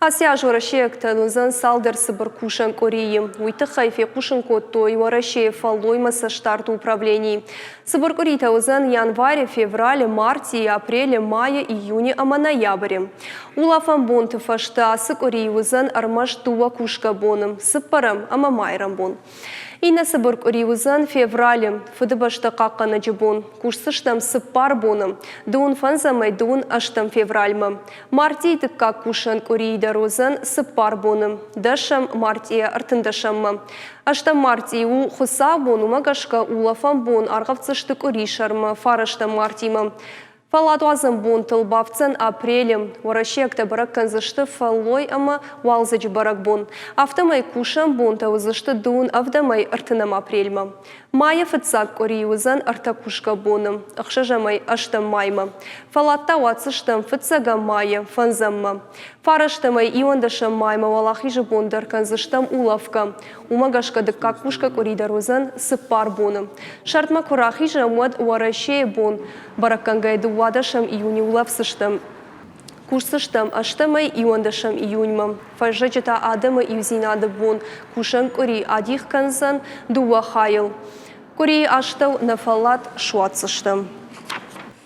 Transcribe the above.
Ацы аз уӕрӕсейӕгтӕн уыдзӕн цалдӕр цыбыр кусӕн къуырийы. Уый тыххӕй фехъусын кодтой Уӕрӕсейы фӕллоймӕ цӕстдарды управленийы. Цыбыр къуыритӕ уыдзӕн январы, февралы, мартийы, апрелы, майы, июны ӕмӕ ноябры. Улӕфӕн бонты фӕстӕ ацы къуырийы уыдзӕн ӕрмӕст дыууӕ кусгӕ боны, цыппӕрӕм ӕмӕ майрӕмбон. Иннӕ цыбыр къуыри уыдзӕн февралы, Фыдыбӕстӕ хъахъхъӕнӕджы бон. Кусдзыстӕм цыппар боны, дыууын фӕндзӕмӕй дыууын ӕстӕм февральмӕ. Мартъийы дыккаг кусӕн къуырийы дӕр уыдзӕн цыппар боны, дӕсӕм мартъийӕ ӕртындӕсӕммӕ. Ӕстӕм мартъи у хуыцаубон, уымӕ гӕсгӕ улӕфӕн бон аргъӕвдзысты къуырисӕрмӕ, фарӕстӕм мартъимӕ. Фӕлладуадзӕн бонтыл бафтдзӕн апрелы. Уӕрӕсейӕгтӕ бӕрӕг кӕндзысты фӕллой ӕмӕ уалдзӕджы бӕрӕгбон. Афтӕмӕй кусӕн бонтӕ уыдзысты дыууын ӕвдӕмӕй ӕртынӕм апрельмӕ. Майы фыццаг къуырийы уыдзӕн ӕртӕ кусгӕ боны, ӕхсӕзӕмӕй ӕстӕм маймӕ. Фӕллад та уадздзыстӕм фыццӕгӕм майы фӕндзӕммӕ. Фарӕстӕмӕй иуӕндӕсӕм маймӕ Уӕлахизы бон дӕр кӕндзыстӕм улӕфгӕ. Уымӕ гӕсгӕ дыккаг кусгӕ къуыри дӕр уыдзӕн цыппар боны. Сӕрдмӕ куы рахизӕм, уӕд Уӕрӕсейы бон бӕрӕггӕнгӕйӕ дыууадӕсӕм июны улӕфдзыстӕм. Кусдзыстӕм ӕстӕмӕй иуӕндӕсӕм июньмӕ. Фӕззӕджы та адӕмы иудзинады бон кусӕн къуыри адих кӕндзӕн дыууӕ хайыл. Къуырийы астӕу нӕ фӕллад суадздзыстӕм.